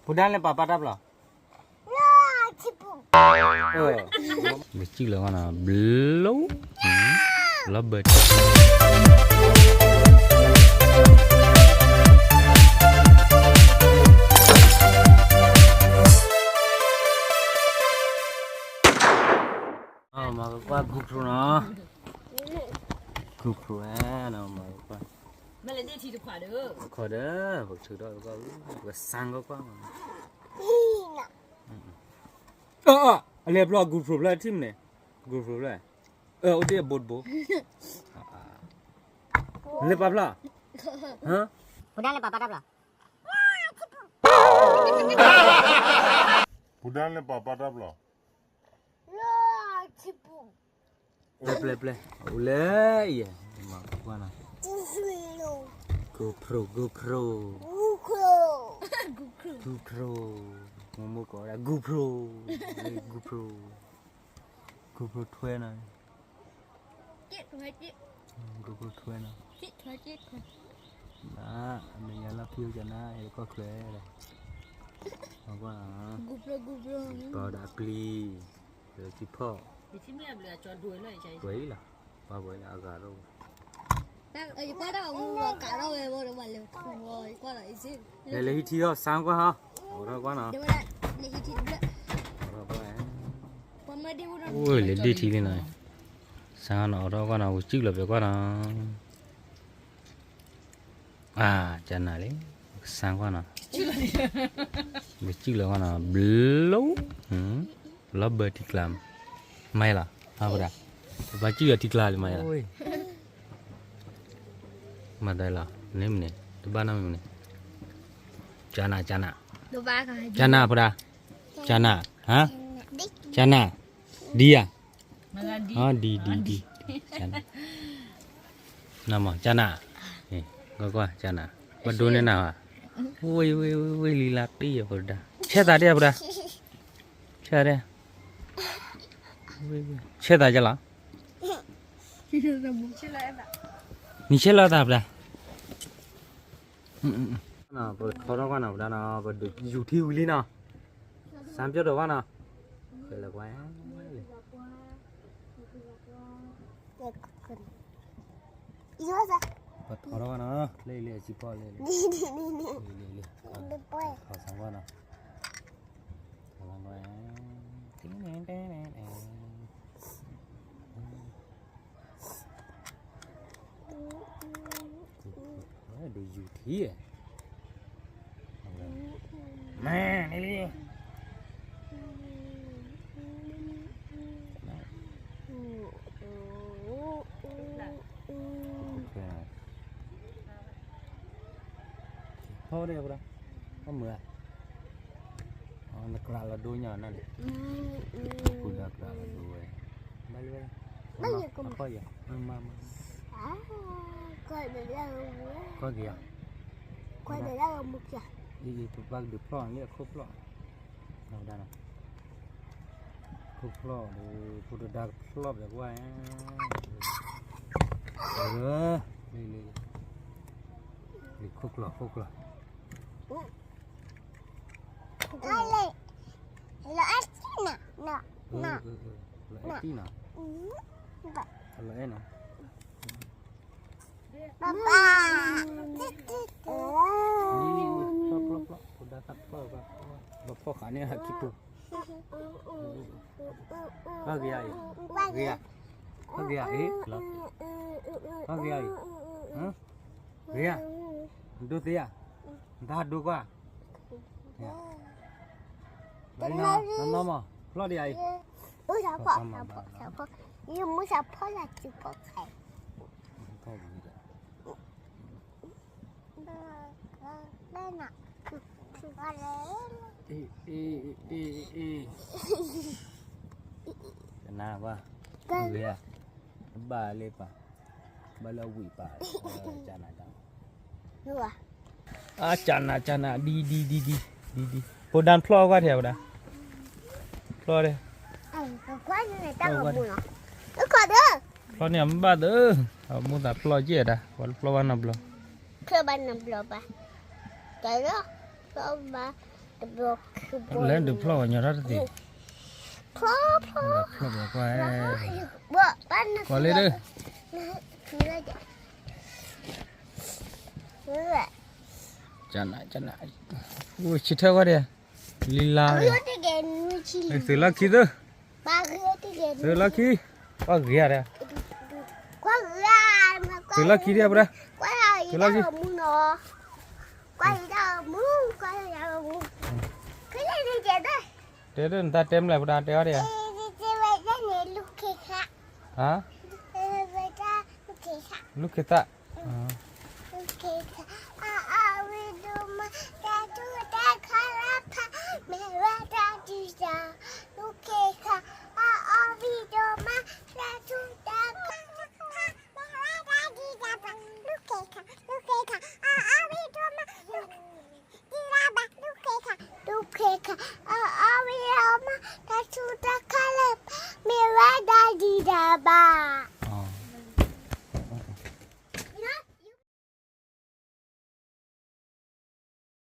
ဖိဒါလဲၤပာ်ပာ်တၢ်ပျီၢ်, ဝဲစုၣ်လီၤဂီၢ်နီၤ ဘျီ, လီၤဘၢၣ်ထံ, မၤကကွၢ် GoPro နီၤ, GoPro နီၤ မၤကကွၢ်, တခီဒီး ပကထုးထီၣ်ကကွၢ်, ပကစၢ်ကကွၢ်မး, အလဲၤပျီၢ် GoPro ဖျၢၣ်ထံၣ်မန့ၣ်, GoPro ဖျၢၣ်, အိၣ်တ့ၢ်အဘိတဘိ, လဲၤပာ်ဖျါ, ဖိဒါလဲၤပာ်ပာ်တၢ်ပျီၢ်, ဖိဒါလဲၤပာ်ပာ်တၢ်ပျီၢ်, ပျဲၢ်ပျဲၢ်ပျဲၢ် အိၣ်လၢယဲ, မၤကွၢ်နီၤ, GoPro, GoPro, GoPro, မိၢ်မိၢ်ကိးဝဲဒၣ် GoPro, GoPro, GoPro ထွဲနီၤ, GoPro ထွဲနီၤ, အမဲာ်ညါလီၢ်ခံအိၣ်ကနၤ ဟဲကီၢ်ချၢဒီး, မၤကွၢ်နီၤ, ပှၤဒီးအပျံၤ, ဒီးထံဖီၣ်, ပှဲၤလီၤ, ပှၤပှဲၤလၢအဂၤထီၣ်, လဲၤလၢဟံၣ်ထံၣ်ထီၣ် စၢ်ကွၢ်ဟီ, အိးထီၣ်ကွၢ်နီၤ, အိၣ်လဲၤဒ့ၣ်ထံလံနီၤ, စၢ်နီၤ အိးထီၣ်ကွၢ်နီၤ ဝံၤစုၣ်လီၤပျဲၢ်ကွၢ်နီၤ, အါ ကနၤလံ, စၢ်ကွၢ်နီၤ, ဝံၤစုၣ်လီၤကွၢ်နီၤ ဘျီ, လီၤဘၢၣ်ထံကျါ, မၤယလီၤ, ဖိဒါ, ပဘၣ်စုၣ်လီၤထံကျါလံ မၤယလီၤ, မၤတၢ်လီၤ န့ၣ်မ့ၢ်န့ၣ် တဘၣ်နီတမံၤမ့ၢ်န့ၣ်, ကနၤ ကနၤ, ကနၤ ဖိဒါ, ကနၤ, ဟါ, ကနၤ, ဒံဧါ, ဒံ ဒံ ဒံ, ကနၤ, နမ့ၢ် ကနၤ, ကွၢ်ကွၢ် ကနၤ, ဘၣ်ဒိန့ၢ်နၤဧါ, ဝ့ၢ်ဝ့ၢ်ဝ့ၢ်လံလၢတံၢ်ယဖိဒါ, ဆဲးသးဒ် ဖိဒါ, ဆဲးသးဒ်, ဆဲးသးကလီၤ, နဆဲးလီၤသး ဖိဒါ, ပထီထီၣ်ကွၢ်နီၤ ဖိဒါနီၤ ပဒုးယူၤထံဝံၤလံနီၤ, စၢ်ပျီၢ်ဒီးကွၢ်နီၤ, ဖဲလဲၣ်ကွၢ်, ပထီထီၣ်ကွၢ်နီၤ လၢလၢအစံဖီၣ်လၢလၢ, လၢလၢ, ထီစၢ်ကွၢ်နီၤ, ထီကွၢ်, ဒုးယူၤထံ, မ့ၢ်န့ၣ်လံ, ဟီၣ်ဒဲး ဖိဒါ, ဟီၣ်မုာ်ဧါ, နကြးလီၤဒိညါနၤန့ၣ်, ဖိဒါကြးလီၤဒိဝဲ, ဘၣ်လၢ, မ့ၢ်ယကမၤ, မ့ၢ်မ့ၢ်, ကီၢ်က့ၤဧါ, ကီၢ်က့ၤဧါ, ပဘၣ်ကဒုးဖျီၣ်လၢအခိၣ်ဖျီၣ်, ဖိဒါနီၤ, ခိၣ်ဖျီၣ်ဒီး ဖိတဒါကဖျီၣ်ပျဲၢ်ကွၢ်, လၢခိၣ်ကျီၢ် ခိၣ်ကျီၢ်, လၢအဲၣ်တံၢ်နီၤ, လၢအဲၣ်တံၢ်နီၤ, လၢအဲၣ်နီၤ, ပၢ်ပၢ်, ဖျီၣ်ဖျီၣ်ဖျီၣ် ဖိဒါသးဖျီၣ်, လီၤဖီၣ်ဃာ်န့ၢ်ဟးခံပူၤ, ဂ့ၤဧါအံၤ, ဂ့ၤဧါ, ဂ့ၤဧါအံၤ, လီၤ, ဂ့ၤဧါအံၤ, ဂ့ၤဧါ, ဒိသ့ဧါ, နတၢ်ဒိကွၢ်, နီၢ်နီၢ်မး ဖျီၣ်ဒံးဧါအံၤ, မုၢ်စၢ်ဖီၣ်လၢစုဖီၣ်ခါ, ကနၣ်ဘၣ်, ဂ့ၤဧါ, ဘၣ်လၢပၢ်, ဘၣ်လၢဝံၣ်ပၢ်, ကနၣ်တၢ်, အကနၣ် ကနၣ် ဒ် ဒ် ဒ် ဒ်, ဖိဒါဖျီၣ်ကွၢ်ထဲဝဲဒၣ်, ဖျီၣ်ဒဲး, ဖျီၣ်န့ၣ် မ့ၢ်ဘၣ်သၢ, အမိၢ်သးဖျီၣ်ကဲဒၣ်, ပှၤတဖျီၣ်ဘၣ်နီတဘျီ, ဖျီၣ်ဘၣ်နီတဘျီဘၣ်, တၢ်လၢ, ဖျီၣ်ဘၣ်, လဲၤဒုးဖျီၣ်ဝဲညီထီၣ်တသ့, ဖျီၣ်ဖျီၣ်ကွၢ်, ကွၢ်လၢဒၢ, ကန, အိၣ်ဆံထၢၣ်ဝဲဒၣ်, လံလါ, သုးလီၢ်ခံသၢ, သုးလီၢ်ခံ, ကွၢ်ဂ့ၤဧါ, သုးလီၢ်ခံဒၣ်ပဒၣ်, သုးလီၢ်ခံ, တဲဒၣ်နတၢ်တဲမလဲၣ်ပဒၣ်တဲအီၤဒၣ်, ဟါ, လူၢ်ခ့သၣ်, လူၢ်ခ့သၣ်, လူၢ်ခ့သၣ်, အအီၣ်ဝံၤဒိၣ်မး တၢ်ထူးတၢ်ခါလၢဖး, မ့ၢ်ဝဲတၢ်ဒံးတၢ်ဘၣ်, လူၢ်ခ့သၣ်, အအီၣ်ဝံၤဒိၣ်မး တၢ်ထူးတၢ်ခါလၢဖး, မ့ၢ်ဝဲတၢ်ဒံးတၢ်ဘၣ်, လူၢ်ခ့သၣ်, လူၢ်ခ့သၣ်, အအီၣ်ဝံၤဒိၣ်မး တၢ်ထူးတၢ်ခါလၢဖး, လူၢ်ခ့သၣ်, လူၢ်ခ့သၣ်, အအီၣ်ဝံၤဒိၣ်မး တၢ်ထူးတၢ်ခါလၢဖး, မ့ၢ်ဝဲတၢ်ဒံးတၢ်ဘၣ်